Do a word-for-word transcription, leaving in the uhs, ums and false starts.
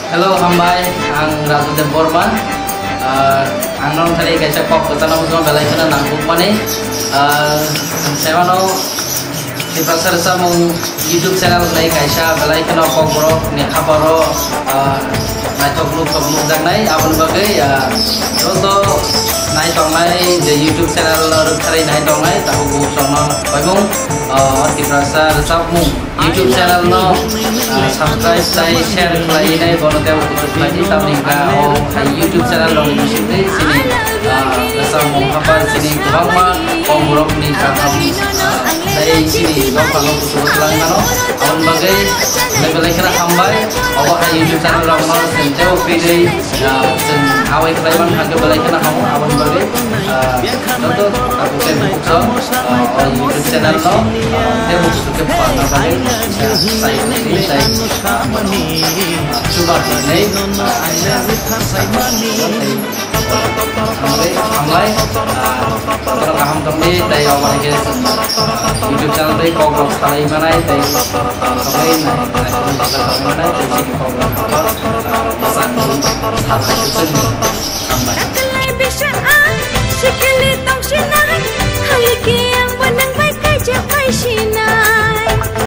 Hello, hambai, ang Raju Debbarma. Ah, ang nong thani kaisa kok kwchangno bujima belai kheno nangkukmani. Ah, ang saimano Tiprasa Rwchapmung YouTube channel khlai kaisa belai kheno kokborok ni khaparo, ah, naithok nukthok nukjaknai. Aboni bagwi, ah, joto naitongnai je YouTube channel rwktharwi naitongnai tabuk bukhukno paimung, ah, Tiprasa Rwchapmung YouTube channel no, ah, subscribe tai share khlai nai bono tei kuchuk khlai di tamni hwnkha o hai YouTube channel rok ni bisingtwi chini, ah, Rwchapmung hapar chini kwbangma kokborok ni kaham, ah, tei chini dophano kuchugo twlang mano. Aboni bagwi belai belai kheno hambai. Obo hai YouTube channel rok no chwng tei o pidwi, ah, chwng awai khlai man hwnkhe belai kheno hamo. Aboni bagwi, ah, joto tabuk tei bukhuk song, ah, o YouTube channel no, ah, tei bukhuk song khe phalna bagwi, ah, sai tei sai, ah, chuba hinwi, ah, kaisa, ah, hambai, hambai, ah, jotono kaham tongdi tei obo hai khe, ah, YouTube channel tei kok rok salai manai tei, ah, tongwi nai, nai, nai, nai, nai, tei chini kok rok, ah, bwsa, ah, hambai.